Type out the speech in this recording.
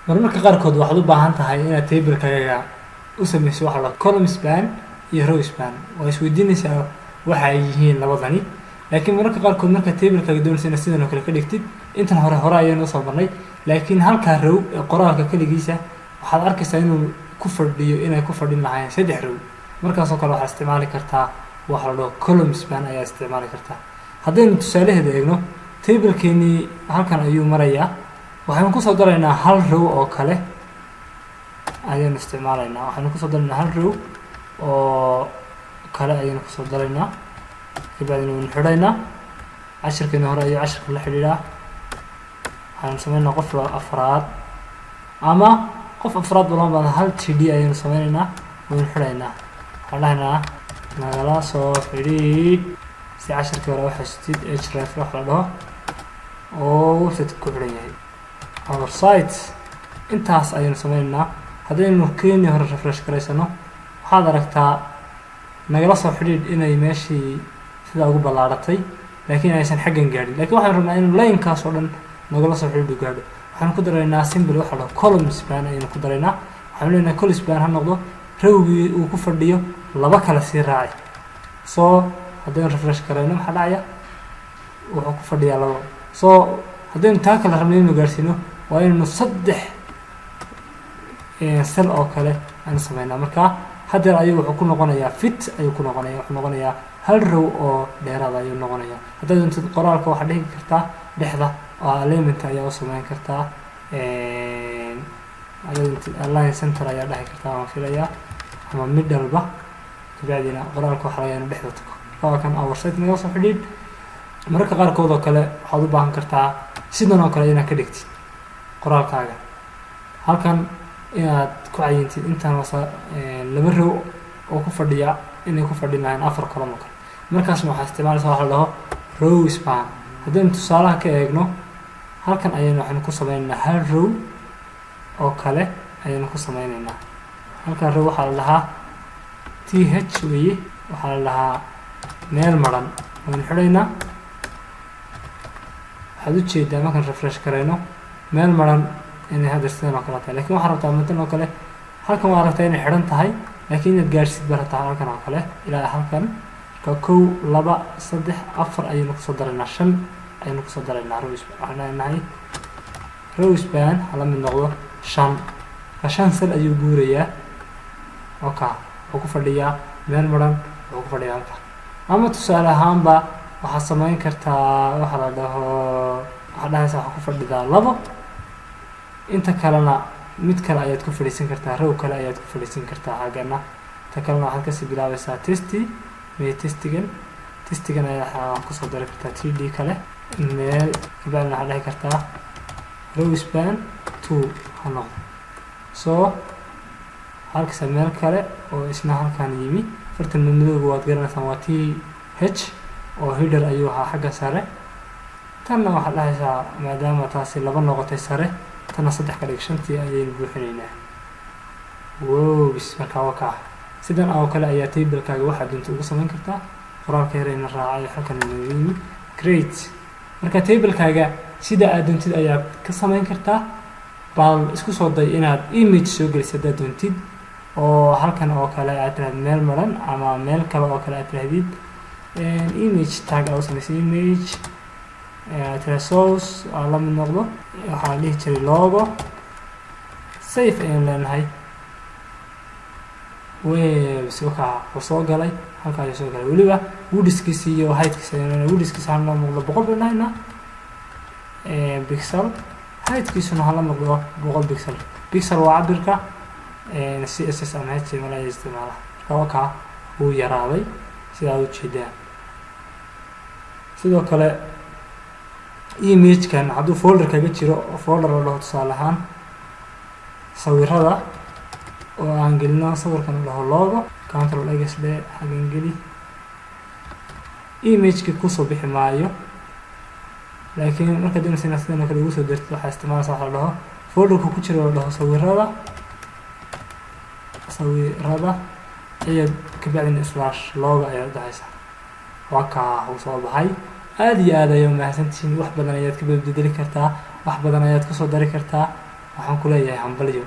Marmarka qaarkood waxaad u baahan tahay inaad tablekaaga u sameyso waxa la column span iyo row span. Waa isweydiinaysaa waxa ay yihiin labadani. Laakiin mararka qaarkood markaad tablekaaga doonaysa inaad sidan oo kale ka dhigtid, intan hore hore ayaynu usoo marnay, laakiin halkaa row ee qoraalka keligiisa waxaad arkaysaa inuu ku fadhiyo, inay ku fadhin lahaayeen saddex row. Markaasoo kale waxaad isticmaali kartaa waxa la dhaho column span ayaa isticmaali kartaa. Haddaynu tusaalaheeda eegno, tablekeenii halkan ayuu marayaa. Waxaynu kusoo daraynaa hal row oo kale ayaynu isticmaalaynaa. Waxaynu kusoo daraynaa hal row oo kale ayaynu kusoo daraynaa, kabacdina waynu xidhaynaa. Cashirkeeni hore ayuu cashirka la xidhiidhaa. Waxaynu sameynaa qof afraad ama qof afraad ba lama baahna, hal td ayaynu sameyneynaa, waynu xidhaynaa. Waxaan dhahaynaa "nagala soo xidhiidh", si cashirkii hore waxaystid href wax la dhaho oo website ku xidhan yahay, our site. Intaas ayaynu sameyneynaa. Haddaynu keenii hore refresh garaysano, waxaad aragtaa "nagala soo xidhiidh" inay meeshii sidaa ugu ballaaratay, laakiin aysan xaggan gaadhin. Lakin waxaan rabnaa inuu linekaas oo dhan "nagala soo xidhiidh" u gaadho. Waxaanu ku daraynaa simple waxa la dhaho column span ayaynu ku daraynaa. Waxaanu leenahay col span ha noqdo rowgii uu ku fadhiyo laba kale sii raaci. Soo haddaynu refresh garayno, maxaa dhacaya? Wuxuu ku fadhiyaa labo. Soo haddaynu taa kale rabno inaynu gaadhsiino, waa inaynu saddex cell oo kale aynu sameynaa. Marka haddeer ayuu wuxuu ku noqonayaa fit ayuu ku noqonaya, wuxuu noqonayaa hal row oo dheeraada ayuu noqonayaa. Haddaad doontid, qoraalka waxaad dhigi kartaa dhexda oo alignment ayaa u sameyn kartaa. Haddaad doontid, align center ayaa dhehi kartaa waan filayaa, ama middleba. Kabacdina qoraalka waxa laga inuu dhexda tago. Marka waa kan "our site", "nagala soo xidhiidh". Mararka qaarkood oo kale waxaad u baahan kartaa sidan oo kale inaad ka dhigtid qoraalkaaga halkan, inaad ku cayintid intaan wasa laba row oo ku fadhiya inay ku fadhin lahayn afar column oo kale. Markaasna waxaa isticmaalaysaa waxa la dhaho row span. Haddaynu tusaalaha ka eegno, halkan ayaynu waxaynu ku sameynaynaa hal row oo kale ayaynu ku sameyneynaa. Halkan row waxaa la dhahaa th weeye, waxaa la dhahaa meel maran, waynu xidhaynaa. Waxaad ujeedaa markaan refresh garayno meel maran inay hadda sidan oo kale tahay. Lakin waxaa rabtaa madan oo kale halkan waa aragtaa inay xidhan tahay, laakiin inaad gaadhsid ba rabtaa halkan oo kale ilaa halkan. Marka kow, laba, saddex, afar ayaynu kusoo daraynaa, shan ayaynu kusoo daraynaa row. Waxaan leenahay row span hala mid noqdo shan. Marka shan cell ayuu guurayaa. Oka wuxuu ku fadhiyaa meel maran, wuxuu ku fadhiyaa halka. Ama tusaale ahaanba waxaad samayn kartaa waxa la dhaho, waxaad dhahaysaa waxaa ku fadhidaa labo, inta kalena mid kale ayaad ku fadhiisan kartaa, row kale ayaad ku fadhiisan kartaa xaggana. Ta kalena waxaad kasii bilaabaysaa testi may testigan. Testigan ayaa kusoo dari kartaa td kale meel. Kabacdina waxaad dhahi kartaa row span two ha noqdo. Soo halkasa meel kale oo isna halkan yimi. Fartan madmadowga waad garanaysaan, waa th oo header ayuu ahaa xagga sare. Tanna waxaad dhahaysaa, maadaama taasi laba noqotay sare, tanna saddex ka dhig. Shantii ayaynu buuxinaynaa. Wobis markaa waa kaa. Sidan oo kale ayaa tablekaaga waxaad doonta ugu samayn kartaa. Qoraalka yarayna raacay halkan inaga yimi. Great. Marka tablekaaga sida aad doontid ayaad ka samayn kartaa. Bal isku soo day inaad image soo geliso haddaad doontid, oo halkan oo kale aad tirahdid meel maran ama meel kale oo kale aad tirahdid image tag aa u samaysay, image aad tirahdid source aa la mid noqdo waxaa la dhihi jiray logo. Save ayaan leenahay. Webs wakaa wuxuu soo galay, halka ayuu soo galay. Weliba widthkiisi iyo heightkiisa ayaan leenahay. Widthkiisa hala noqdo 100 baynu dhahaynaa pixel, heightkiisuna hala noqdo 100 pixel. Pixel waa cabirka CSS ama HTML ayaa isticmaala. Marka wakaa wuu yaraaday sidaa ujeedaa. Sidoo kale imagekan hadduu folder kaga jiro, oo folder la dhaho tusaale ahaan sawirada, oo aan gelino sawirkan la dhaho logo, Control X dhe, xagan geli, imageki kusoo bixi maayo. Laakiin markaad doonaysa inaad sidan oo kale ugu soo dirtid, waxaa isticmaalaysa waxa la dhaho folderka ku jira la dhaho sawirada, sawirada ayaad kabacdina /logo ayaad dhahaysaa. Waa kaa uu soo baxay. Aada iyo aad ayaa umahadsantihiin. Wax badan ayaad ka bedbedeli kartaa, wax badan ayaad kusoo dari kartaa. Waxaan ku leeyahay hambalyo.